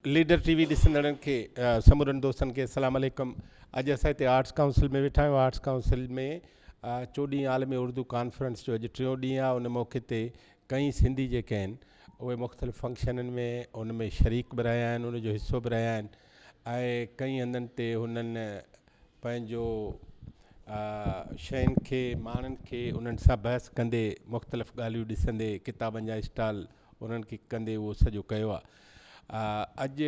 Leader ٽي V ڏسندڙن کي سمورن دوستن کي السلام عليڪم اڄ اسان هتي آرٽس ڪائونسل ۾ ويٺا آهيون آرٽس ڪائونسل ۾ چوڏهين عالمي اردو ڪانفرنس جو اڄ ٽيون ڏينهن آهي ان موقعي تي ڪئين سنڌي جيڪي آهن اهي مختلف فنڪشنن ۾ ان ۾ شريڪ به رهيا آهن ان جو حصو به رهيا آهن ۽ ڪئين هنڌن تي هنن پنهنجو شين کي ماڻهن کي انهن سان بحث ڪندي مختلف ڳالهيون ڏسندي ڪتابن جا اسٽال انهن کي ڪندي اهو سڄو ڪيو آهي. اڄ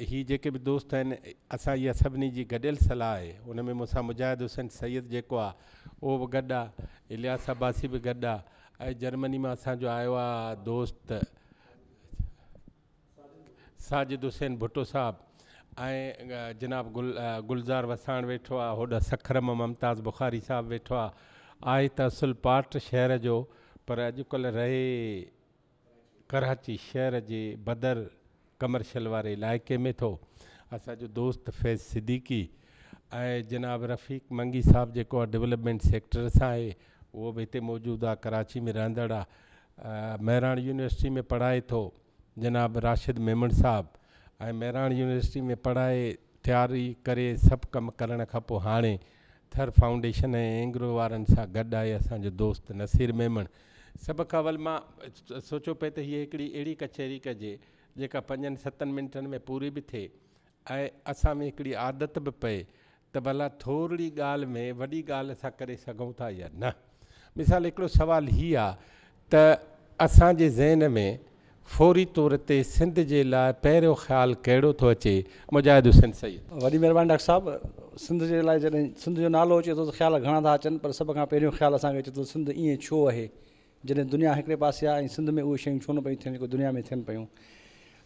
هي جيڪي به دوست آهن اسان اها سڀني جي گڏيل صلاح آهي ان ۾ مون سان مجاهد حسين سيد جيڪو آهي اهو به گڏ آهي الياس عباسي به گڏ آهي ۽ جرمني مان اسان جو آيو آهي دوست ساجد حسين ڀٽو صاحب ۽ جناب گل گلزار وساڻ ويٺو آهي هوڏانهن سکر مان ممتاز بخاري صاحب ويٺو آهي آهي ته اصل پاٽ شهر جو پر اڄڪلهه رهي ڪراچي شهر جي بدر ڪمرشل واري علائقي ۾ ٿو. اسان جو دوست فيض صديقي ۽ جناب رفيق منگي صاحب جيڪو آ ڊولپمينٽ سيڪٽر سان آهي اهو به هتي موجود آ ڪراچي ۾ رهندڙ آ مهراڻ يونيورسٽي ۾ پڙهائي ٿو جناب راشد ميمڻ صاحب ۽ مهراڻ يونيورسٽي ۾ پڙهائي تياري ڪري سڀ ڪم ڪرڻ کان پوء هاڻي ٿر فائونڊيشن ۽ اينگرو وارن سان گڏ آهي اسان جو دوست نصير ميمڻ. سڀ کان اول مان سوچيو پئي ته هيء هڪڙي اهڙي ڪچهري ڪجي جيڪا پنجن ستن منٽن ۾ پوري به ٿئي ۽ اسان ۾ هڪڙي عادت به پئي ته ڀلا ٿورڙي ڳالهه ۾ وڏي ڳالهه اسان ڪري سگهون ٿا يا نه. مثال هڪڙو سوال هي آ ته اسان جي ذهن ۾ فوري طور تي سنڌ جي لاء پهريون خيال ڪهڙو ٿو اچي؟ مجاهد حسين سيد. وڏي مهرباني ڊاڪٽر صاحب. سنڌ جي لاء جڏهن سنڌ جو نالو اچي ٿو ته خيال گهڻا ٿا اچن پر سڀ کان پهريون خيال اسان کي اچي ٿو سنڌ ائين ڇو اهي جڏهن دنيا هڪڙي پاسي آهي ۽ سنڌ ۾ اهي شيون ڇو نه پيون ٿين جيڪو دنيا ۾ ٿين پيون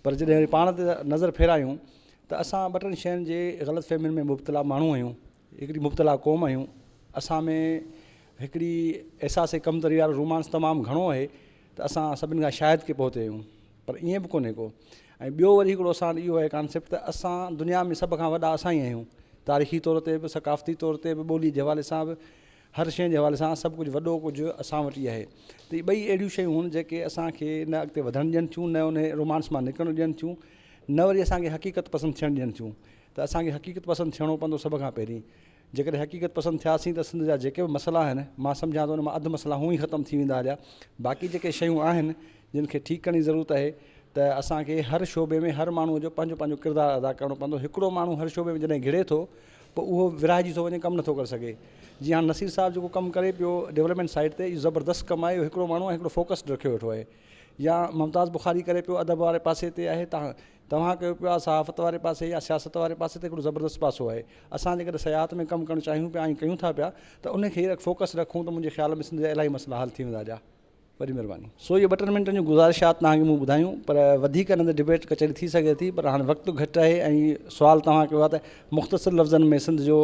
پر جڏهن وري پاڻ تي نظر ڦيرايون ته اسان ٻه ٽن شين جي غلط فهمين ۾ مبتلا ماڻهو آهيون هڪڙي مبتلا قوم آهيون اسان ۾ هڪڙي احساس ڪمتري وارو رومانس تمام گهڻو آهي ته اسان سڀني کان شايد ڪي پهتي آهيون پر ائين به ڪونهي ڪو ۽ ٻيو وري هڪڙو اسان وٽ اهو آهي ڪانسيپٽ ته اسان دنيا ۾ سڀ کان وڏا اسان ئي آهيون تاريخي طور تي به ثقافتي طور تي به ٻولي جي حوالي سان به هر شيء جي حوالي سان سڀ ڪجهه وڏو ڪجهه اسان وٽ ئي آهي ته اهي ٻئي اهڙيون شيون آهن جيڪي اسان کي نه اڳتي وڌڻ ڏين ٿيون نه ان رومانس مان نڪرڻ ڏين ٿيون نه وري اسان کي حقيقت پسند ٿيڻ ڏين ٿيون ته اسان کي حقيقت پسند ٿيڻو پوندو سڀ کان پهرين جيڪڏهن حقيقت پسند ٿياسين ته سنڌ جا جيڪي به مسئلا آهن مان سمجهان ٿو ان مان اڌ مسئلا هونئن ئي ختم ٿي ويندا هليا باقي جيڪي شيون آهن جن کي ٺيڪ ڪرڻ جي ضرورت آهي ته اسان کي هر شعبي ۾ هر ماڻهو جو پنهنجو پنهنجو ڪردار ادا ڪرڻو پوندو هڪڙو ماڻهو هر شعبي ۾ جڏهن گهڙي ٿو پوء اهو ورهائجي ٿو وڃي ڪم نٿو ڪري سگهي جيئن هاڻ نصير صاحب جيڪو ڪم ڪري پيو ڊولپمينٽ سائيڊ تي اهو زبردست ڪم آهي اهو هڪڙو ماڻهو آهي هڪڙو فوڪسڊ رکيو ويٺو آهي يا ممتاز بخاري ڪري پيو ادب واري پاسي تي آهي تان توهان ڪيو پيا صحافت واري پاسي يا سياست واري پاسي ته هڪڙو زبردست پاسو آهي. اسان جيڪڏهن سياحت ۾ ڪم ڪرڻ چاهيون پيا ۽ ڪيون ٿا پيا ته ان کي فوڪس رکون ته منهنجي خيال ۾ سنڌ جا الاهي مسئلا حل ٿي ويندا جا. وڏي مهرباني. سو اهي ٻه ٽن منٽن جون گذارشات توهان کي مون ٻڌايون پر وڌيڪ ان تي ڊبيٽ ڪچهري ٿي سگهي ٿي پر هاڻي وقت گهٽ آهي ۽ سوال توهان ڪيو آهي ته مختصر لفظن ۾ سنڌ جو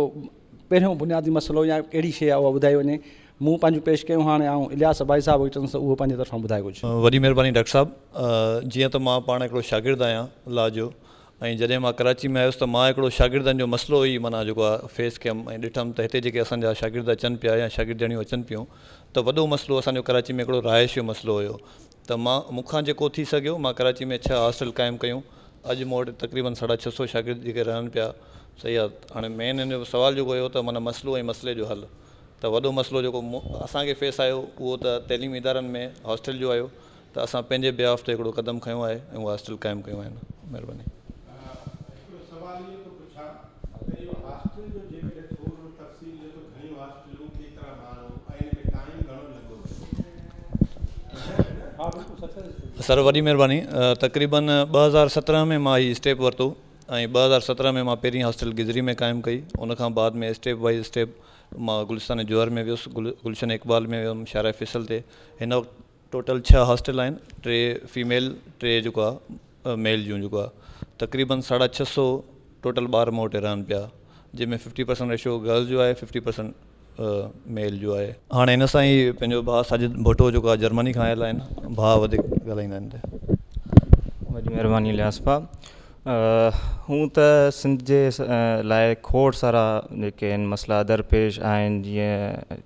پهريون بنيادي مسئلو يا ڪهڙي شيء آهي اها ٻڌائي وڃي. مون پنهنجون پيش ڪيون هاڻي آئون الياس عباسي صاحب کي چوندس ته اهو پنهنجي طرفان ٻڌائي ڪجهه. وڏي مهرباني ڊاڪٽر صاحب جيئن ته مان پاڻ هڪڙو شاگرد آهيان لا جو ۽ جڏهن مان ڪراچي ۾ آيس ته مان هڪڙو شاگردن جو مسئلو ئي معنيٰ جيڪو آهي فيس ڪيم ۽ ڏٺم ته هتي جيڪي اسان جا شاگرد اچن پيا يا شاگردياڻيون اچن پيون ته وڏو مسئلو اسان جو ڪراچي ۾ هڪڙو رهائش جو مسئلو هيو ته مان مون کان جيڪو ٿي سگهيو مان ڪراچي ۾ ڇهه هاسٽل قائم ڪيون اڄ مون وٽ تقريبن ساڍا ڇهه سو شاگرد جيڪي رهن پيا صحيح آهي هاڻي مين هن جو سوال جيڪو هيو ته معنيٰ مسئلو ۽ مسئلي جو حل ته وڏو مسئلو جيڪو اسان کي فيس آيو اهو ته تعليمي ادارن ۾ هاسٽل جو آيو ته اسان پنهنجي بيهاف تي هڪڙو قدم کنيو آهي ۽ اهي هاسٽل قائم ڪيون آهن مهرباني. هڪڙو سوال اهو ٿو پڇان ته اهو هاسٽل جو جيڪڏهن ٿورڙو تفصيل ڏيو ته گهڻيون هاسٽلون ڪيترا ماڻهو ۽ ان ۾ ٽائيم گهڻو لڳو ويو. سر وڏي مهرباني تقريبن 2017 ۾ مان هي اسٽيپ ورتو ۽ 2017 ۾ مان پهرين هاسٽل گذري ۾ قائم ڪئي ان کان بعد ۾ اسٽيپ وائيز اسٽيپ مان گلستان جوهر ۾ ويس، گلشن اقبال ۾ ويم، شارع فيصل تي هن وقت ٽوٽل ڇهه هاسٽل آهن، ٽي فيميل ٽي جيڪو آهي ميل جون جيڪو آهي تقريبن ساڍا ڇهه سو ٽوٽل ٻار مون وٽ رهن پيا جنهن ۾ ففٽي پرسنٽ ريشو گرلز جو آهي ففٽي پرسنٽ ميل جو آهي. هاڻي هن سان ئي پنهنجو ڀاء ساجد ڀٽو جيڪو آهي جرمني کان آيل آهن ڀاء وڌيڪ ڳالهائيندا هن تي. وڏي مهرباني الياس ڀاء. هونء ته سنڌ جي لاء کوڙ سارا جيڪي آهن مسئلا درپيش آهن جيئن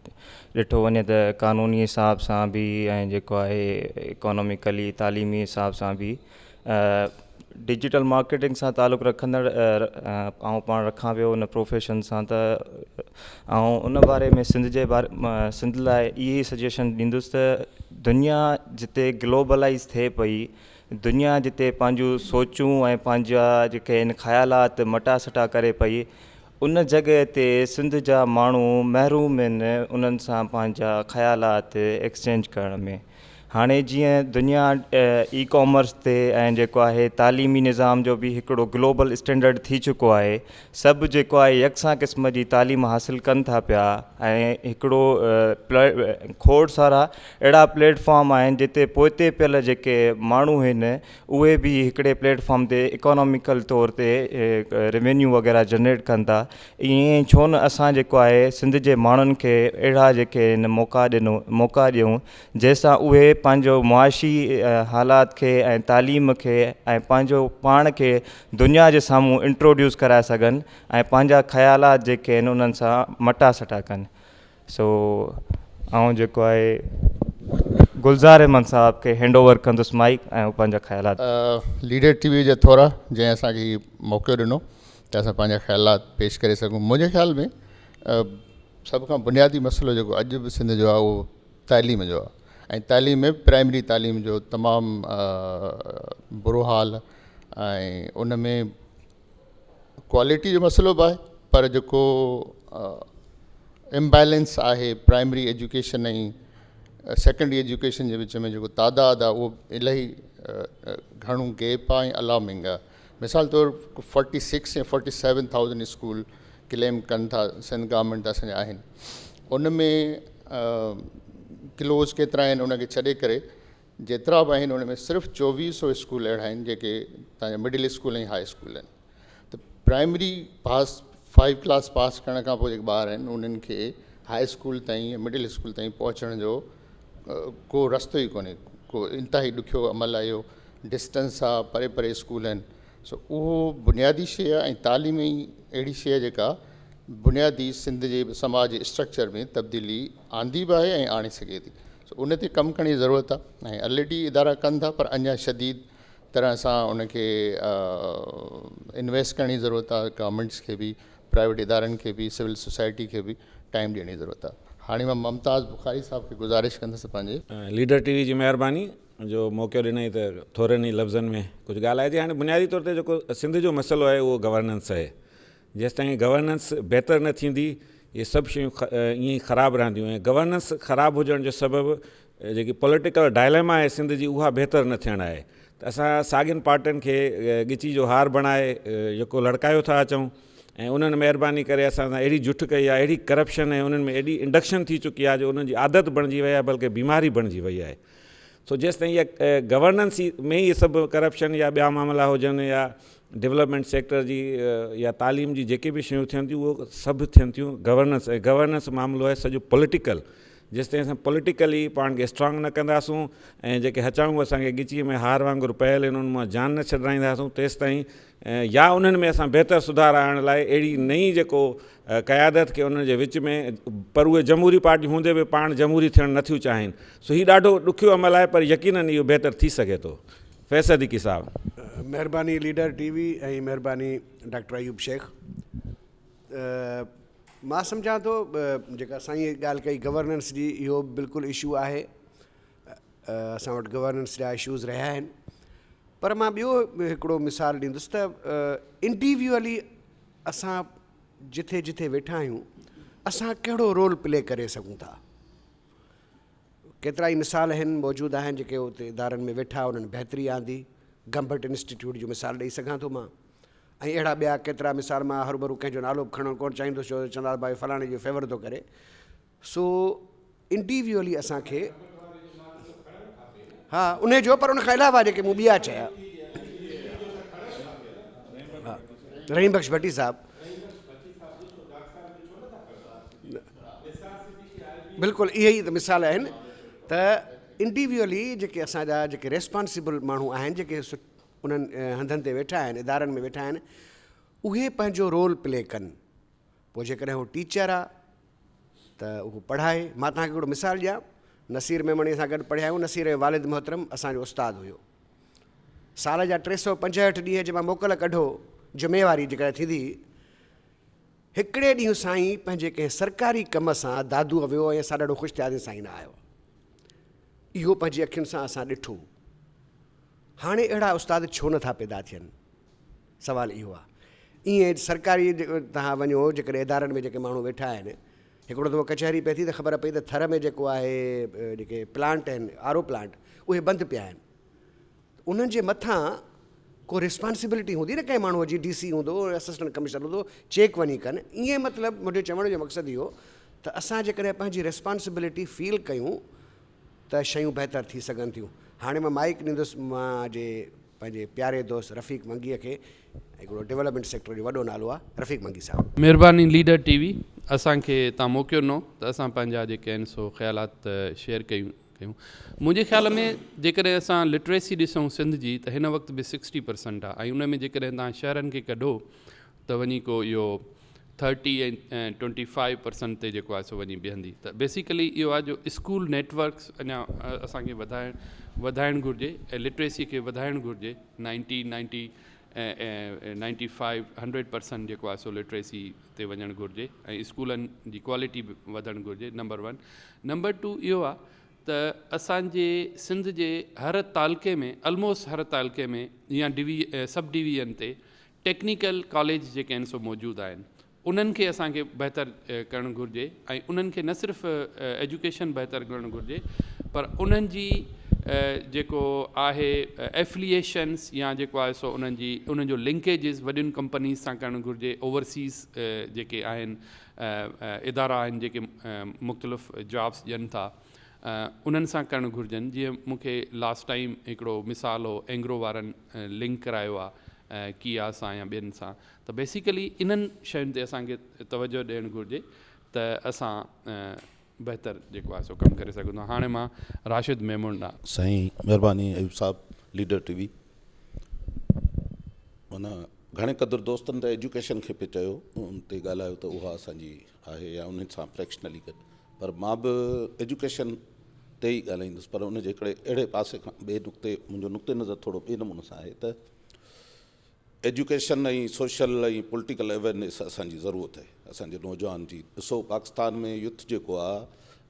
ڏٺو وڃي ته قانوني حساب سان به ۽ جيڪو آهي اڪاناميڪلي تعليمي حساب سان به ڊجيٽل مارڪيٽنگ سان تعلق رکندڙ آئون پاڻ رکان پيو ان پروفيشن سان ته آئون ان باري ۾ سنڌ جي باري سنڌ لاء اهي ئي سجيشن ڏيندس ته دنيا جتي گلوبلائيز ٿئي پئي دنيا جتي پنهنجون سوچون ۽ پنهنجا جيڪي آهن خيالات مٽا سٽا ڪري پئي ان جڳهه تي سنڌ جا ماڻهو محروم آهن انهن سان پنهنجا خيالات ايڪسچينج ڪرڻ ۾ هاڻي جيئن دنيا اي ڪامرس تي ۽ جيڪو آهي تعليمي نظام جو به هڪڙو گلوبل اسٽينڊرڊ ٿي چڪو آهي سڀ جيڪو آهي يڪسان قسم جي تعليم حاصل ڪن ٿا پيا ۽ هڪڙو کوڙ سارا اهڙا پليٽ فارم آهن جتي پوئتي پيل جيڪي ماڻهو آهن اهي به هڪڙي پليٽ فارم تي اڪاناميڪل طور تي ريونيو وغيره جنريٽ ڪن ٿا ائين ڇو نه اسان جيڪو آهي سنڌ جي ماڻهن کي اهڙا جيڪي آهن موقعا ڏنو موقعا ڏيون جنهن سان اهي پنهنجو معاشي حالات کي ۽ تعليم کي ۽ پنهنجو پاڻ کي دنيا جي سامهون انٽروڊيوس ڪرائي سگهن ۽ پنهنجا خيالات جيڪي آهن انهن سان مٽا سٽا ڪن سو آئون جيڪو آهي گلزار احمد صاحب کي هينڊ اوور ڪندس مائيڪ ۽ هو پنهنجا خيالات. ليڊر ٽي وي جا ٿورا جنهن اسان کي هي موقعو ڏنو ته اسان پنهنجا خيالات پيش ڪري سگهون منهنجي خيال ۾ سڀ کان بنيادي مسئلو جيڪو اڄ به سنڌ جو آهي اهو تعليم جو آهي ۽ تعليم ۾ پرائمري تعليم جو تمام برو حال ۽ ان ۾ ڪوالٽي جو مسئلو به آهي پر جيڪو امبيلنس آهي پرائمري ايجوڪيشن ۽ سيڪنڊري ايجوڪيشن جي وچ ۾ جيڪو تعداد آهي اهو الاهي گهڻو گيپ آهي ۽ الارمنگ آهي مثال طور فورٽي سڪس يا forty seven thousand school claim ڪن ٿا سنڌ گورنمينٽ ته اسان جا آهن ان ۾ ڪلوز ڪيترا آهن ان کي ڇڏي ڪري جيترا به آهن ان ۾ صرف چوويهه سو اسڪول اهڙا آهن جيڪي تنهنجا مڊل اسڪول ۽ هاء اسڪول آهن ته primary pass five class pass ڪرڻ کان پوء جيڪي ٻار آهن انهن کي هاء اسڪول تائين يا مڊل اسڪول تائين پهچڻ جو ڪو رستو ئي ڪونهي ڪو انتهائي ڏکيو عمل آهي اهو ڊسٽنس آ پري پري اسڪول آهن سو اهو بنيادي شيء آهي ۽ تعليم ئي اهڙي شيء آهي جيڪا بنيادي سنڌ جي سماج جي اسٽرڪچر ۾ تبديلي آندي به آهي ۽ آڻي سگهي ٿي سو ان تي ڪم ڪرڻ جي ضرورت آهي ۽ الريڊي ادارا ڪن ٿا پر اڃا شديد طرح سان ان کي انويسٽ ڪرڻ جي ضرورت آهي گورنمينٽس کي به پرائيويٽ ادارن کي به سول سوسائٽي کي به ٽائيم ڏيڻ جي ضرورت آهي هاڻي مان ممتاز بخاري صاحب کي گذارش ڪندس پنهنجي. ليڊر ٽي وي جي مهرباني جو موقعو ڏنائين ته ٿورن ئي لفظن ۾ ڪجهه ڳالهائجي. هاڻي بنيادي طور تي جيڪو سنڌ جو مسئلو آهي اهو گورننس آهي. جيستائين گورننس بهتر نه ٿيندي اهي سڀ شيون ائين ئي خراب رهنديون ۽ گورننس خراب هجڻ جو سبب جيڪي پوليٽيڪل ڊائليما آهي سنڌ جي اها بهتر نه ٿيڻ آهي ته اسان ساڳين پارٽين کي ڳچي جو هار بڻائي يڪو لڙڪايو ٿا اچون ۽ انهن مهرباني ڪري اسان سان اهڙي جٺ ڪئي آهي اهڙي ڪرپشن ۽ انهن ۾ ايڏي انڊڪشن ٿي چڪي آهي جو انهن جي عادت بڻجي وئي آهي بلڪه بيماري بڻجي وئي آهي سو جيستائين اها گورننس ۾ ئي سڀ ڪرپشن يا ٻيا معاملا هجن يا ڊولپمينٽ سيڪٽر جي يا تعليم جي جيڪي به شيون ٿين ٿيون اهو سڀ ٿين ٿيون گورننس ۽ گورننس معاملو آهي سڄو پوليٽيڪل جيستائين اسان پوليٽيڪلي پاڻ کي اسٽرانگ نه ڪنداسون ۽ جيڪي هچائون اسان کي ڳچيء ۾ هار وانگر پيل آهن انهن مان جان نه ڇڏرائينداسون تيستائين يا انهن ۾ اسان بهتر سڌار آڻڻ لاء اهڙي نئين جيڪو قيادت کي انهن جي وچ ۾ پر اهي جمهوري پارٽيون هوندي به پاڻ جمهوري ٿيڻ نٿيون چاهين سو هي ڏاڍو ڏکيو عمل آهي پر يقينن اهو بهتر ٿي سگهي ٿو. فيض صديقي صاحب. مهرباني ليڊر ٽي وي ۽ مهرباني ڊاڪٽر ايوب شيخ. مان سمجهان ٿو جيڪا سائين ڳالهه ڪئي گورننس جي اهو بلڪل اشو آهي اسان وٽ گورننس جا اشوز رهيا آهن پر مان ٻيو هڪڙو مثال ڏيندس ته انڊيويجولي اسان جٿي جٿي ويٺا آهيون اسان ڪهڙو رول پلي ڪري سگهون ٿا ڪيترا ئي مثال آهن موجود آهن جيڪي اتي ادارن ۾ ويٺا انهن بهتري آندي گمبٽ انسٽيٽيوٽ جو مثال ڏئي سگهان ٿو مان ۽ اهڙا ٻيا ڪيترا مثال مان هروڀرو ڪنهن جو نالو به کڻڻ ڪونه چاهيندس ڇو ته چوندا ڀائي فلاڻي جو فيور ٿو ڪري سو انڊيويجولي اسان کي ها ان جو پر ان کان علاوه جيڪي مون ٻيا چيا رحيم بخش ڀٽي صاحب بلڪل اهي ئي ته مثال آهن ته انڊيويجولي جيڪي اسان جا جيڪي ريسپانسبل ماڻهو آهن جيڪي انهن هنڌن تي ويٺا آهن ادارن ۾ ويٺا آهن اهي پنهنجو رول پلي ڪن پوء جيڪڏهن هو ٽيچر آ ته اهو پڙهائي مان توهان کي هڪڙو مثال ڏيان نصير ميمڻي سان گڏ پڙهيا آهيون نصير جو والد محترم اسان جو استاد هيو. سال جا 365 ڏينهن جي مان موڪل ڪڍو جمعي واري جيڪڏهن ٿيندي، هڪڙي ڏينهن سائين پنهنجي ڪنهن سرڪاري ڪم سان دادوء ويو ۽ اسان ڏاڍو خوش ٿياسين سائين نه آيو. اهو پنهنجي اکين سان اسان ڏٺو. هاڻي اهڙا استاد ڇو نٿا پيدا ٿين؟ سوال اهو آهي. ائين سرڪاري توهان وڃو جيڪڏهن ادارن ۾ جيڪي ماڻهو ويٺا آهن، هڪڙو دفعو ڪچهري پئي ٿي ته خبر پئي ته ٿر ۾ جيڪو آهي جيڪي پلانٽ آهن آر او پلانٽ اهي بند پيا آهن. انهن جي مٿان ڪو ريسپانسبلٽي هوندي نه ڪنهن ماڻهوء جي ڊي سي هوندو اسسٽنٽ ڪمشنر هوندو چيڪ وڃي ڪن ائين مطلب منهنجو چوڻ جو مقصد اهو ته اسان جيڪڏهن پنهنجي ريسپانسبلٽي فيل ڪيون ته شيون بهتر ٿي سگهن ٿيون هاڻي مان مائيڪ ڏيندس مان جي پنهنجي پياري دوست رفيق منگيء کي هڪڙو ڊولپمينٽ سيڪٽر جو وڏو نالو آهي رفيق منگي صاحب. مھرباني ليڊر ٽي وي اسان کي تان موقعو ڏنو ته اسان پنهنجا جيڪي آهن سو خيالات شيئر ڪيون ڪيون. منهنجي خيال ۾ جيڪڏهن اسان لٽريسي ڏسون سنڌ جي ته هن وقت به سڪسٽي پرسنٽ آهي ۽ ان ۾ جيڪڏهن توهان شهرن کي ڪڍو ته وڃي ڪو اهو ٿرٽي ۽ ٽوئنٽي فائيو پرسنٽ تي جيڪو آهي سو وڃي بيهندي ته بيسيڪلي اهو آهي جو اسڪول نيٽورڪس اڃا اسان کي وڌائڻ وڌائڻ گهرجي ۽ لٽريسي کي وڌائڻ گهرجي ninety ninety ninety five hundred percent جيڪو آهي سو لٽريسي تي وڃڻ گهرجي ۽ اسڪولن جي ڪوالٽي به وڌڻ گهرجي نمبر ون نمبر ٽو اهو آهي ته اسان جي سنڌ جي هر تعلقي ۾ الموسٽ هر تعلقي ۾ يا ڊوي سب ڊويزن تي ٽيڪنيڪل ڪاليج جيڪي آهن سو موجود آهن انهن کي اسان کي بهتر ڪرڻ گهرجي ۽ انهن کي نه صرف ايجوڪيشن بهتر ڪرڻ گهرجي پر انهن جي جيڪو آهي ايفليئيشنس يا جيڪو آهي سو انهن جي انهن جو لنڪيجز وڏين ڪمپنيز سان ڪرڻ گهرجي اوورسيز جيڪي آهن ادارا آهن جيڪي مختلف جابس ڏين ٿا انهن سان ڪرڻ گهرجن جيئن مون کي لاسٽ ٽائيم هڪڙو مثال هو اينگرو وارن لنڪ ڪرايو آهي ڪيا سان يا ٻين سان ته بيسيڪلي انهن شين تي اسان کي توجه ڏيڻ گهرجي ته اسان بهتر جيڪو آهي سو ڪم ڪري سگهون ٿا هاڻي مان راشد ميمڻ ڏانهن. سائين مھرباني ايوب صاحب ليڊر ٽي وي معنيٰ گهڻي قدر دوستن ته ايجوڪيشن کي پئي چيو ان تي ڳالهايو ته اها اسان جي آهي يا ان سان فريڪشنلي گڏ پر مان به ايجوڪيشن تي ئي ڳالهائيندس پر ان جي هڪڙي اهڙي پاسي کان ٻئي نقطي منهنجو نقطي نظر ٿورو ٻئي نموني سان آهي ته ايجوڪيشن ۽ سوشل ۽ پوليٽيڪل اويئرنيس اسان جي ضرورت آهي اسان جي نوجوان جي ڏسو پاڪستان ۾ يوٿ جيڪو آهي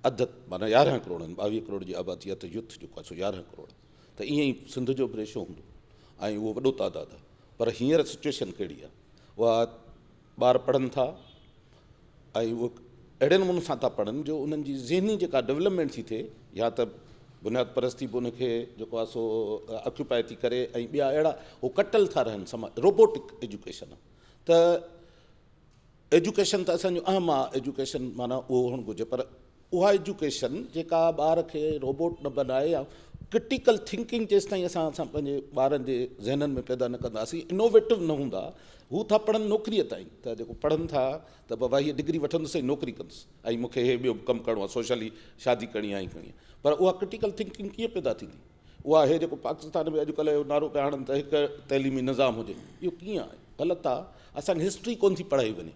اڌ معنيٰ 11 ڪروڙ آهن 22 ڪروڙ جي آبادي آهي ته يوٿ جيڪو آهي سو 11 ڪروڙ ته ائين ئي سنڌ جو به ريشو هوندو ۽ اهو وڏو تعداد آهي پر هينئر سچويشن ڪهڙي آهي اها ٻار پڙهن ٿا ۽ اهي اهڙي نموني سان ٿا پڙهن جو انهن جي ذهني جيڪا ڊولپمينٽ ٿي ٿئي يا ته بنياد پرستي به ان کي جيڪو آهي سو آڪيوپائي ٿي ڪري ۽ ٻيا اهڙا هو ڪٽل ٿا رهن سماج روبوٽڪ ايجوڪيشن ته ايجوڪيشن ته اسانجو اهم آهي ايجوڪيشن معنيٰ اهو هئڻ گهرجي پر اها ايجوڪيشن جيڪا ٻار کي روبوٽ نه بنائي يا ڪرٽيڪل ٿنڪنگ جيستائين اسان اسان پنهنجي ٻارن جي ذهنن ۾ پيدا نه ڪنداسين انوويٽو نه هوندا هو ٿا پڙهن نوڪريء تائين ته جيڪو پڙهن ٿا ته بابا هيء ڊگري وٺندس ۽ نوڪري ڪندس ۽ مون کي هي ٻيو به ڪم ڪرڻو آهي سوشلي شادي ڪرڻي آهي ڪرڻي آهي پر اها ڪرٽيڪل ٿنڪنگ ڪيئن پيدا ٿيندي اها هي جيڪو پاڪستان ۾ اڄڪلهه اهو نعرو پيا هڻن ته هڪ تعليمي نظام هجي اهو ڪيئن آهي غلط آهي اسان کي هسٽري ڪونه ٿي پڙهائي وڃي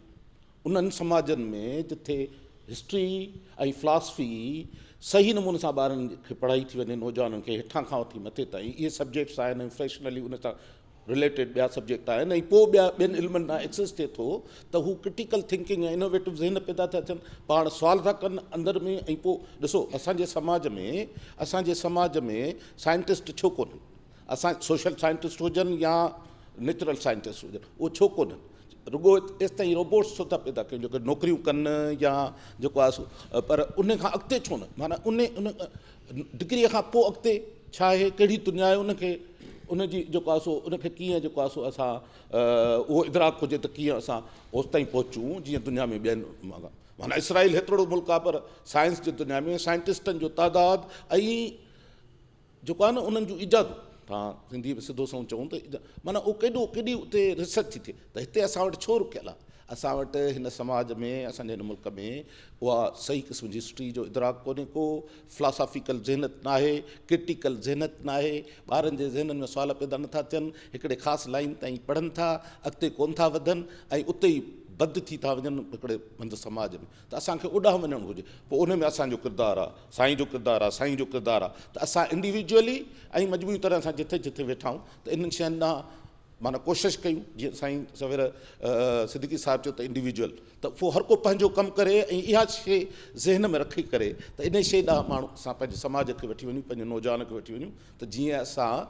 انهن سماجن ۾ جتي هسٽري ۽ فلاسفي صحيح نموني سان ٻارن کي پڙهائي ٿي وڃي نوجوانن کي هيٺان کان وٺي مٿي تائين اهي سبجيڪٽس آهن ۽ فريشنلي ان سان رليٽيڊ ٻيا سبجيڪٽ آهن ۽ پوء ٻيا ٻين علمن ڏانهن ايڪسيس ٿئي ٿو ته هو ڪرٽيڪل ٿنڪنگ ۽ انوويٽو ذهن پيدا ٿا ٿين پاڻ سوال ٿا ڪن اندر ۾ ۽ پوء ڏسو اسان جي سماج ۾ اسان جي سماج ۾ سائنٽسٽ ڇو ڪونهن اسان سوشل سائنٽسٽ هجن يا نيچرل سائنٽسٽ هجن اهو ڇو ڪونهن رڳو ايستائين روبوٽس ڇو ٿا پيدا ڪيون جيڪي نوڪريون ڪن يا جيڪو آهي سو پر ان کان اڳتي ڇو نه معنيٰ ان ان ڊگريء کان پوء اڳتي ڇا آهي ڪهڙي دنيا آهي ان کي ان جي جيڪو آهي سو ان کي ڪيئن جيڪو آهي سو اسان اهو ادراڪ هجي ته ڪيئن اسان اوستائين پهچون جيئن دنيا ۾ ٻين معنيٰ اسرائيل هيترو ملڪ آهي پر سائنس جي دنيا ۾ سائنٽسٽن جو تعداد ۽ جيڪو آهي نه انهن جون ايجادون توهان سنڌيء ۾ سڌو سنئون چئون ته ايجاد معنيٰ اهو ڪيڏو ڪيڏي اتي ريسرچ ٿي ٿئي ته هتي اسان وٽ ڇو رڪيل آهي اسان وٽ هن سماج ۾ اسان جي هن ملڪ ۾ اها صحيح قسم جي هسٽري جو ادراڪ ڪونهي ڪو فلاسافيڪل ذهنت ناهي ڪرٽيڪل ذهنت ناهي ٻارن جي ذهنن ۾ سوال پيدا نٿا ٿين هڪڙي خاص لائين تائين پڙهن ٿا اڳتي ڪونه ٿا وڌن ۽ اتي ئي بد ٿي ٿا وڃن هڪڙي هنڌ سماج ۾ ته اسان کي اوڏانهن وڃڻ گهرجي پوء ان ۾ اسان جو ڪردار آ سائين جو ڪردار آ سائين جو ڪردار آ ته اسان انڊيويجوئلي ۽ مجموعي طرح سان جٿي جٿي ويٺا آهيون ته انهن شين ڏانهن معنيٰ ڪوشش ڪيون جيئن سائين سوير صديقي صاحب چيو ته انڊيويجوئل ته پوء هر ڪو پنهنجو ڪم ڪري ۽ اها شيء ذهن ۾ رکي ڪري ته انهي شيء ڏانهن ماڻهو اسان پنهنجي سماج کي وٺي وڃون پنهنجي نوجوان کي وٺي وڃون ته جيئن اسان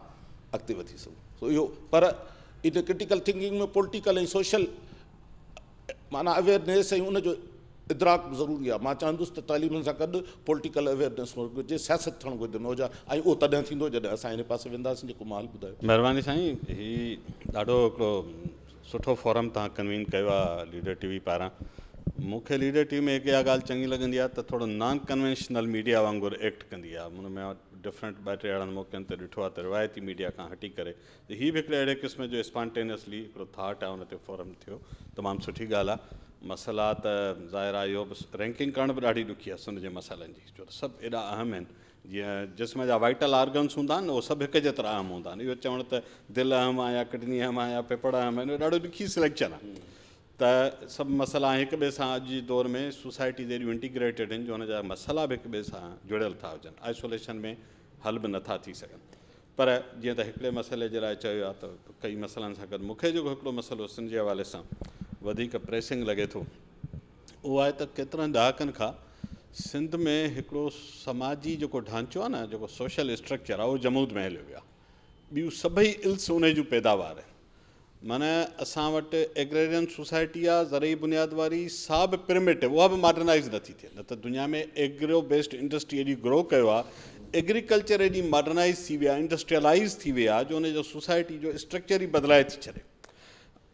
اڳتي وڌي سگهون سو اهو پر ان ڪرٽيڪل ٿنڪنگ ۾ پوليٽيڪل ۽ سوشل معنيٰ اويئرنيس ۽ ان جو ادراڪ به ضروري آهي. مان چاهيندس ته تعليم سان گڏ پوليٽيڪل اويئرنيس هئڻ گهرجي، سياست ٿيڻ گهرجي نوجوان ۽ اهو تڏهن ٿيندو جڏهن اسان ان پاسي وينداسين جيڪو مال ٻڌايو. مھرباني سائين ھي ڏاڍو ھڪڙو سٺو فورم توھان ڪنوين ڪيو آ ليڊر ٽي وي پاران مون کي ليڊر ٽي وي ۾ ھڪ اھا ڳالھ چڱي لڳندي آ ته ٿورو نان ڪنوينشنل ميڊيا وانگر ايڪٽ ڪندي آ ان ۾ ڊفرنٽ ٻه ٽي اھڙن موقعن تي ڏٺو آ ته روايتي ميڊيا کان ھٽي ڪري ته هي به هڪڙي اهڙي قسم جو اسپانٽينسلي هڪڙو ٿاٽ آهي ان تي فورم ٿيو تمام سٺي ڳالهه آهي مسئلا ته ظاهر آهي اهو به رينڪنگ ڪرڻ به ڏاڍي ڏکي آهي سنڌ جي مسئلن جي ڇو ته سڀ ايڏا اهم آهن جيئن جسم جا وائٽل آرگنس هوندا آهن اهي سڀ هڪ جيترا اهم هوندا آهن اهو چوڻ ته دل اهم آهي يا ڪڊني اهم آهي يا ڦڦڙ اهم آهن اهو ڏاڍو ڏکي سليڪشن آهي ته سڀ مسئلا هڪ ٻئي سان اڄ جي دور ۾ سوسائٽيز ايڏيون انٽيگريٽيڊ آهن جو ان جا مسئلا به هڪ ٻئي سان جڙيل ٿا هجن آئسوليشن ۾ حل به نٿا ٿي سگهن پر جيئن ته هڪڙي مسئلي جي لاء چيو ويو آهي ته ڪئي مسئلن سان گڏ مون کي جيڪو هڪڙو مسئلو سنڌ جي حوالي سان وڌيڪ پريسنگ لڳي ٿو اهو آهي ته ڪيترن ڏهاڪن کان سنڌ ۾ هڪڙو سماجي جيڪو ڍانچو آهي نه جيڪو سوشل اسٽرڪچر آهي اهو جمود ۾ هليو ويو آهي ٻيون سڀئي الس ان جون پيداوار آهن معنيٰ اسان وٽ ايگريرين سوسائٽي آ زرعي بنياد واري سا به پرميٽو اها به ماڊرنائيز نه ٿي ٿئي نه ته دنيا ۾ ايگرو بيسڊ انڊسٽري ايڏي گرو ڪيو آ ايگريڪلچر ايڏي ماڊرنائيز ٿي وئي آ انڊسٽريلائيز ٿي وئي آ جو ان جو سوسائٽي جو اسٽرڪچر ئي بدلائي ٿي ڇڏي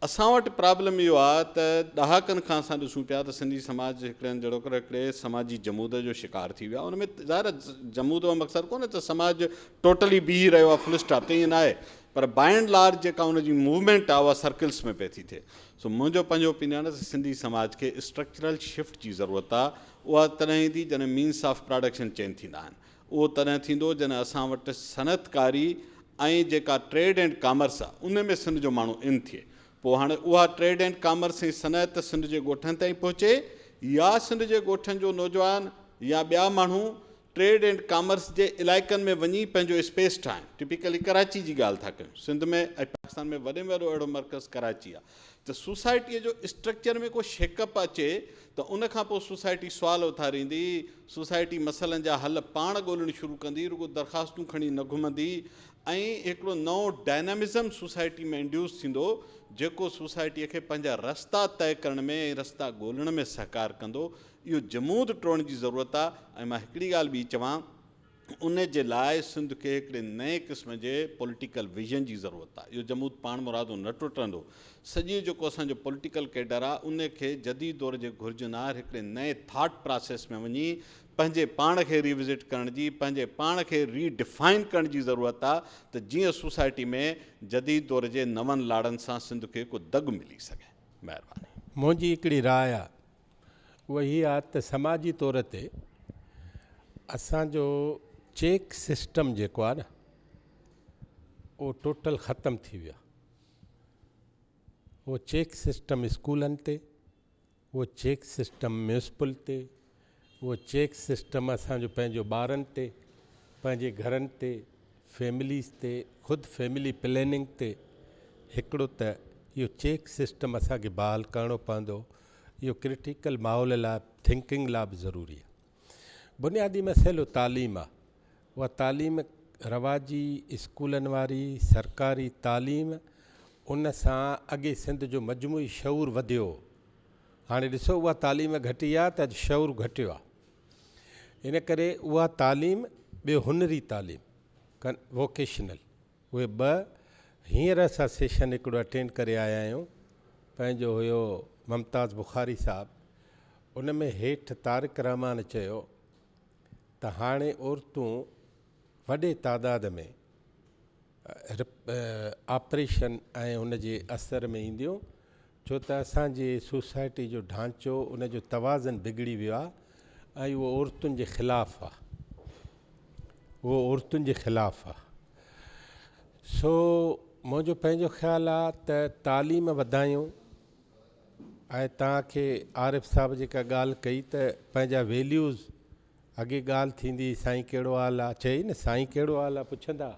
اسان وٽ پرابلم اهو آ ته ڏهاڪن کان اسان ڏسون پيا ته سنڌي سماج هڪڙن جهڙوڪر هڪڙي سماجي جمود جو شڪار ٿي ويو آ ان ۾ ظاهر آ جمود جو مقصد ڪونهي ته سماج ٽوٽلي بيهي رهيو آ فل اسٽاپ تي ائين ناهي پر باء اينڊ لارج جيڪا ان جي موومينٽ آهي اها سرڪلس ۾ پئي ٿي ٿئي. سو منهنجو پنهنجو اوپينين آهي ته سنڌي سماج کي اسٽرڪچرل شفٽ جي ضرورت آهي. اها تڏهن ايندي جڏهن مينس آف پراڊڪشن چينج ٿيندا آهن. اهو تڏهن ٿيندو جڏهن اسان وٽ صنعتڪاري ۽ جيڪا ٽريڊ اينڊ ڪامرس آهي ان ۾ سنڌ جو ماڻهو ان ٿئي. پوء هاڻي اها ٽريڊ اينڊ ڪامرس ۽ صنعت سنڌ جي ڳوٺن تائين پهچي يا سنڌ جي ڳوٺن جو نوجوان يا ٻيا ماڻهو ٽريڊ اينڊ ڪامرس جي علائقن ۾ وڃي پنهنجو اسپيس ٺاهين. ٽپيڪلي ڪراچي جي ڳالهه ٿا ڪيون. سنڌ ۾ ۽ پاڪستان ۾ وڏي ۾ وڏو اهڙو مرڪز ڪراچي آهي ته سوسائٽيء جو اسٽرڪچر ۾ ڪو شيڪ اپ اچي ته ان کان پوء سوسائٽي سوال اٿاريندي، سوسائٽي مسئلن جا حل پاڻ ڳولڻ شروع ڪندي، رڳو درخواستون کڻي نه گهمندي ۽ هڪڙو نئون ڊائنامزم سوسائٽي ۾ انڊيوس ٿيندو جيڪو سوسائٽيء کي پنهنجا رستا طئي ڪرڻ ۾ ۽ رستا ڳولڻ ۾ سهڪار ڪندو. اهو جمود ٽوڙڻ جي ضرورت آ ۽ مان هڪڙي ڳالهه ٻي چوان ان جي لاء سنڌ کي هڪڙي نئين قسم جي پوليٽيڪل ويزن جي ضرورت آ اهو جمود پاڻ مرادو نه ٽٽندو سڄي جيڪو اسان جو پوليٽيڪل ڪيڊر آ ان کي جديد دور جي گهرجن آهر هڪڙي نئين ٿاٽ پراسيس ۾ وڃي پنهنجي پاڻ کي ري وزٽ ڪرڻ جي پنهنجي پاڻ کي ري ڊفائن ڪرڻ جي ضرورت آ ته جيئن سوسائٽي ۾ جديد دور جي نون لاڙن سان سنڌ کي ڪو دڳ ملي سگهي مهرباني. منهنجي هڪڙي راء آ اها هي آ ته سماجي طور تي اسان جو چيڪ سسٽم جيڪو آ نه اهو ٽوٽل ختم ٿي ويو آ. اهو چيڪ سسٽم اسڪولن تي، اهو چيڪ سسٽم ميونسپل تي، اهو چيڪ سسٽم اسان جو پنهنجو ٻارن تي، پنهنجي گهرن تي، فيمليز تي، خود فيملي پلاننگ تي هڪڙو ته اهو چيڪ سسٽم اسان کي بحال ڪرڻو پوندو. اهو ڪرٽيڪل ماحول لاء ٿنڪنگ لاء به ضروري آهي. بنيادي مسئلو تعليم آهي. اها تعليم رواجي اسڪولن واري سرڪاري تعليم ان سان اڳي سنڌ جو مجموعي شعور وڌيو هو. هاڻي ڏسو اها تعليم گهٽي آهي ته اڄ شعور گهٽيو آهي. ان ڪري اها تعليم ٻيو هنري تعليم ووڪيشنل اهي ٻه هينئر اسان سيشن هڪڙو اٽينڊ ڪري آيا آهيون پنهنجو هيو ممتاز بخاري صاحب ان ۾ هيٺ طارق رحمان چيو ته هاڻي عورتون وڏي تعداد ۾ آپريشن ۽ ان جي اثر ۾ اينديون ڇو ته اسان جي سوسائٽي جو ڍانچو ان جو توازن بگڙي ويو آهي ۽ اهو عورتن جي خلاف آهي اهو عورتن جي خلاف آهي سو منهنجو پنهنجو خيال آهي ته تعليم وڌايون. ۽ توهان کي عارف صاحب جيڪا ڳالهه ڪئي ته پنهنجا ويليوز اڳي ڳالهه ٿيندي هئي سائين ڪهڙو حال آ چئي نه سائين ڪهڙو حال آ پڇندا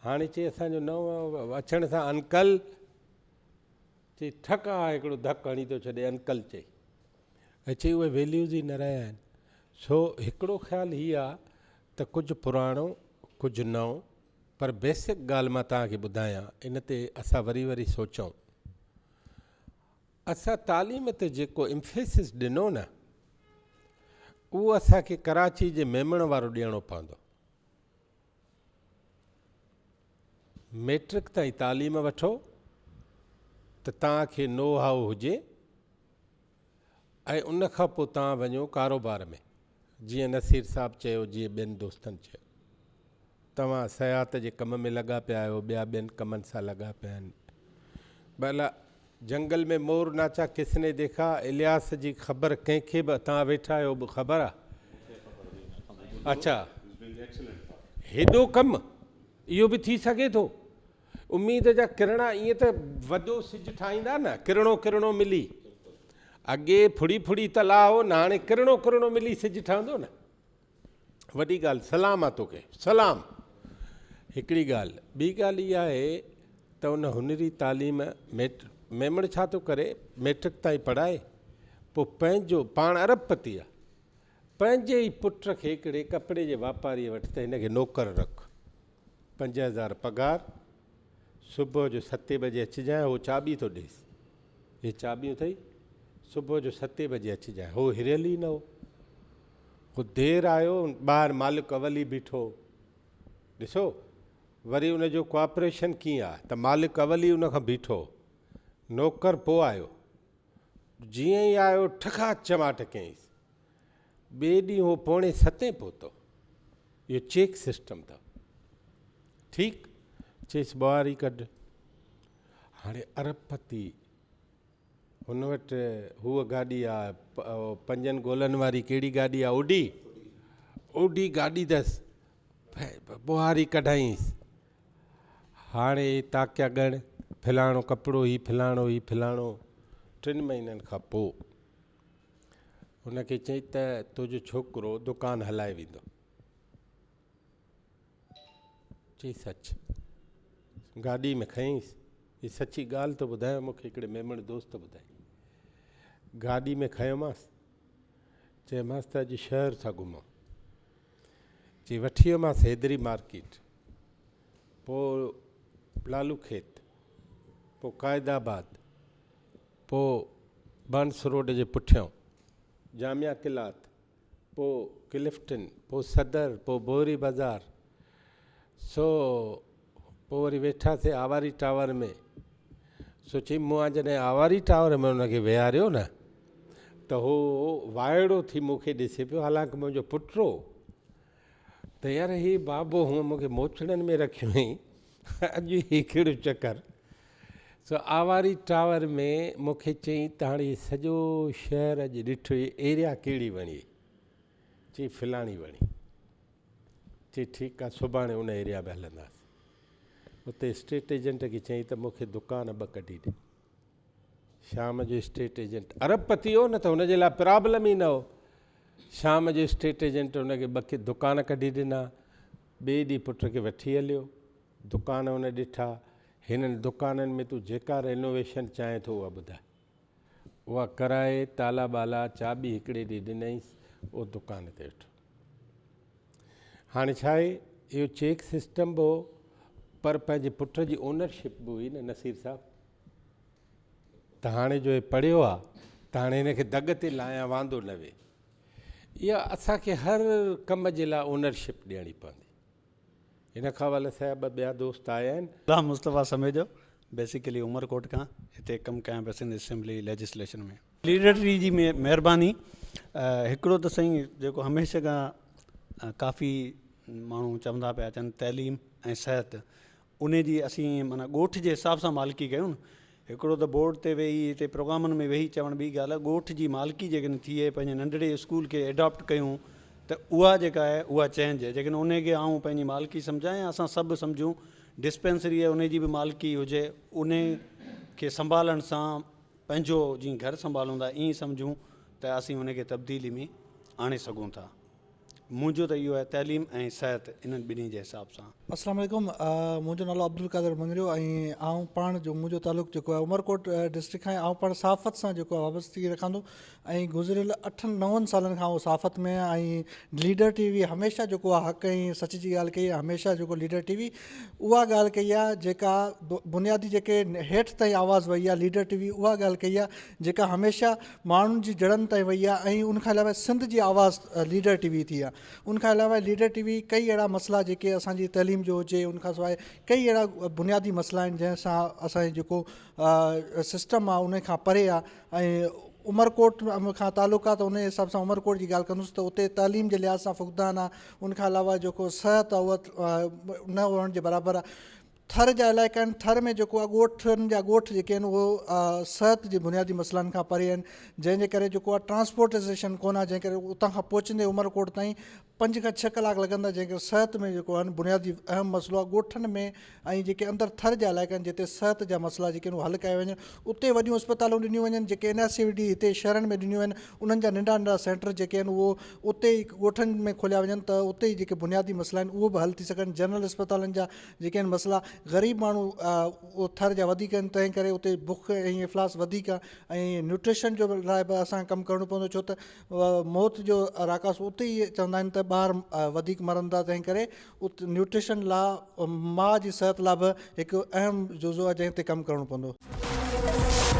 هاڻي چئي اسان جو نئون اچڻ سان انڪل چئي ٺڪ آ هڪڙو ڌڪ هڻي ٿو ڇڏي انڪل چئي ۽ چئي اهي ويليوز ئي نه رهيا آهن سو هڪڙو خيال هي آ ته ڪجهه پراڻو ڪجهه نئون پر بيسڪ ڳالهه مان توهان کي ٻڌايان ان تي اسان وري وري سوچون اسان تعليم تي جيڪو امفيسس ڏنو نه اهو اسان کي ڪراچي جي ميمڻ وارو ڏيڻو پوندو. ميٽرڪ تائين تعليم وٺو ته توهان کي نو هائو هجي ۽ ان کان پوء توهان وڃو ڪاروبار ۾ جيئن نصير صاحب چيو جيئن ٻين دوستن چيو. توهان سياحت جي ڪم ۾ لڳا پيا آهيو، ٻيا ٻين ڪمن سان لڳا پيا آهن. ڀلا جنگل ۾ مور ناچا ڪس ني ديکا، الياس جي خبر ڪنهن کي به توهان ويٺا آهيو به خبر آ؟ اڇا هيڏو ڪم اهو به ٿي سگهي ٿو؟ اميد جا ڪرڻا ائين ته وڏو سج ٺاهيندا نه، ڪرڻو ڪرڻو ملي. اڳي ڦڙي ڦڙي تلاء هو نه هاڻي ڪرڻو ڪرڻو ملي سج ٺهندو نه. وڏي ڳالهه سلام آ توکي سلام هڪڙي ڳالهه ٻي ڳالهه اها آهي ته ان هنري تعليم ميٽ ميمڻ ڇا ٿو ڪري ميٽرڪ تائين پڙهائي پوء پنهنجو پاڻ ارب پتي آ پنهنجي ئي پٽ کي هڪڙي ڪپڙي جي واپاريء وٽ ته هن کي نوڪر رک 5000 پگهار صبح جو ستين بجي اچجانء هو چاٻي ٿو ڏيس هي چاٻيون اٿئي صبح جو ستين بجي اچجانء هو هريل ئي نه هو ڪو دير آيو ٻاهر مالڪ اول ئي بيٺو هو. ڏسو وري ان جو ڪوآپريشن ڪيئن آ ته مالڪ اول ئي ان کان بيٺو هو. نوڪر پوء آيو. جيئن ئي آيو ٺڪا چماٽ ڪيائينس. ٻئي ڏينهن هو پوڻي ستين پهتو. اهو چيڪ سسٽم اٿو. ٺيڪ چيس ٻوهاري ڪڍ. هاڻي ارب پتي هن وٽ هوء گاڏي آ، پنجن گولن واري ڪهڙي گاڏي آ، اوڊي، اوڊي گاڏي اٿس، ٻوهاري ڪڍائينس. هاڻي تاڪيا ڳڻ، فلاڻو ڪپڙو هي فلاڻو هي فلاڻو. ٽن مهينن کان پوء هن کي چيائين ته تنهنجو ڇوڪرو دڪان هلائي ويندو. چي سچ. گاڏي ۾ کنيس. هي سچي ڳالهه ٿو ٻڌايان مون کي هڪڙي ميمڻ دوست ٻڌائي. گاڏي ۾ کنيومانس. چيومانس ته اڄ شهر ٿا گهمون. چي وٺي ويومانس حيدري مارڪيٽ. پوء لالو کيت. پوء قائد آباد. پوء بانس روڊ جي پٺيان جامعه قلات. پوء ڪلفٽن، پوء صدر، پوء بوهري بازار، سو پوء وري ويٺاسين آواري ٽاور ۾. سو چئي مون جڏهن آواري ٽاور ۾ ان کي ويهاريو نه ته هو وائڙو ٿي مون کي ڏسي پيو، حالانڪ منهنجو پٽ هو. ته يار هي بابو هونء مون کي موچڙن ۾ رکيو هئين، اڄ هي ڪهڙو چڪر. سو آواري ٽاور ۾ مون کي چيائين ته هاڻي هي سڄو شهر اڄ ڏٺو هي ايريا ڪهڙي وڻيئي؟ چيائين فلاڻي وڻي. چيائين ٺيڪ آ سڀاڻي ان ايريا ۾ هلنداسين. اتي اسٽيٽ ايجنٽ کي چيائين ته مون کي دڪان ٻه ڪڍي ڏي. شام جو اسٽيٽ ايجنٽ ارب پتي هو نه ته هن جي لاء پرابلم ئي نه هو. شام جو اسٽيٽ ايجنٽ هن کي ٻه دڪان ڪڍي ڏنا. ٻئي ڏينهن پٽ کي وٺي هليو. دڪان هن ڏٺا. هنن دڪانن ۾ تون جيڪا رينوويشن چاهين ٿو اها ٻڌاء. اها ڪرائي تالا ٻالا چاٻي هڪڙي ڏينهن ڏنائينس اهو دڪان تي ويٺو. هاڻي ڇا آهي اهو چيڪ سسٽم به هو پر پنهنجي پٽ جي اونرشپ به هئي نه نصير صاحب ته هاڻي جو هي پڙهيو آ ته هاڻي هن کي دڳ تي لايان واندو نه ويهي. اها اسان کي هر ڪم جي لاء اونرشپ ڏيڻي پوندي. ان کان اول اسان جا ٻه ٻيا دوست آيا آهن. غلام مصطفيٰ سميجو بيسيڪلي عمرڪوٽ کان هتي ڪم ڪيان پيو سنڌ اسيمبلي ليجسليشن ۾. ليڊري جي مهرباني هڪڙو ته سائين جيڪو هميشه کان ڪافي ماڻهو چوندا پيا اچن تعليم ۽ صحت انهي جي اسين معنيٰ ڳوٺ جي حساب سان مالڪي ڪيون نه هڪڙو ته بورڊ تي ويهي هتي پروگرامن ۾ ويهي چوڻ ٻي ڳالهه آهي ڳوٺ جي مالڪي جيڪڏهن ٿئي پنهنجي ننڍڙي اسڪول کي ايڊاپٽ ڪيون ته اها جيڪا آهي اها چينج آهي جيڪڏهن انهي کي آئون پنهنجي مالڪي سمجهان يا اسان سڀ سمجهون ڊسپينسري آهي انهي جي به مالڪي هجي انهي کي سنڀالڻ سان پنهنجو جيئن گهر سنڀالون ٿا ائين سمجهون ته اسين ان کي تبديلي ۾ آڻي سگهون ٿا. منهنجو ته اهو آهي تعليم ۽ صحت انهن ٻنهي جي حساب سان. السلام عليڪم منهنجو نالو عبدالقادر مڱريو ۽ آئون پاڻ جو منهنجو تعلق جيڪو آهي عمرڪوٽ ڊسٽرڪٽ کان آئون پاڻ صحافت سان جيڪو آهي وابستگي رکان ٿو ۽ گذريل اٺن نون سالن کان آئون صحافت ۾ آهيان ۽ ليڊر ٽي وي هميشه جيڪو آهي حق ۽ سچ جي ڳالهه ڪئي آهي هميشه جيڪو ليڊر ٽي وي اها ڳالهه ڪئي آهي جيڪا بنيادي جيڪي هيٺ تائين آواز وئي آهي ليڊر ٽي وي اها ڳالهه ڪئي آهي جيڪا هميشه ماڻهن جي جڙن تائين وئي آهي ۽ ان کان علاوه سنڌ جي آواز ليڊر ٽي وي ٿي آهي ان کان علاوه ليڊر ٽي وي ڪئي اهڙا مسئلا جيڪي اسان جي تعليم جو هجي ان کان سواء ڪئي اهڙا بنيادي مسئلا آهن جنهن سان اسان جي جيڪو سسٽم آهي ان کان پري آهي ۽ عمرڪوٽ کان تعلق آهي ته ان حساب سان عمرڪوٽ جي ڳالهه ڪندس ته اتي تعليم جي لحاظ سان فقدان آهي ان کان علاوه جيڪو صحت آهي اها نه هئڻ جي برابر آهي ٿر جا علائقا آهن ٿر ۾ جيڪو آهي ڳوٺن جا ڳوٺ جيڪي آهن اهو صحت جي بنيادي مسئلن کان پري آهن جنهن جي ڪري جيڪو آهي ٽرانسپورٽيشن ڪونه آهي جنهن ڪري اتان کان پهچندي عمرڪوٽ تائين پنج کان ڇهه ڪلاڪ لڳندا جنهن ڪري صحت ۾ جيڪو آهن بنيادي اهم مسئلو آهي ڳوٺن ۾ ۽ جيڪي اندر ٿر جا علائقا آهن جتي صحت جا مسئلا جيڪي آهن اهي حل ڪيا وڃن اتي وڏيون اسپتالون ڏنيون وڃن جيڪي اين آر سي ڊي هتي شهرن ۾ ڏنيون آهن انهن جا ننڍا ننڍا سينٽر جيڪي آهن اهو اتي ئي ڳوٺن ۾ کوليا وڃن ته اتي ئي جيڪي بنيادي مسئلا آهن اهو به حل ٿي سگهن جنرل اسپتالن جا جيڪي آهن مسئلا غريب ماڻهو ٿر جا وڌيڪ آهن تنهن ڪري اتي بک ۽ افلاس وڌيڪ آهي ۽ نيوٽريشن جو لاء به اسان کي ڪم ڪرڻو پوندو ڇو ته موت جو راڪاس اتي ئي چوندا آهن ته ٻار وڌيڪ مرن ٿا تنهن ڪري ات نيوٽريشن لاء ماء جي صحت لاء به هڪ اهم جزو آهي جنهن تي ڪم ڪرڻو پوندو.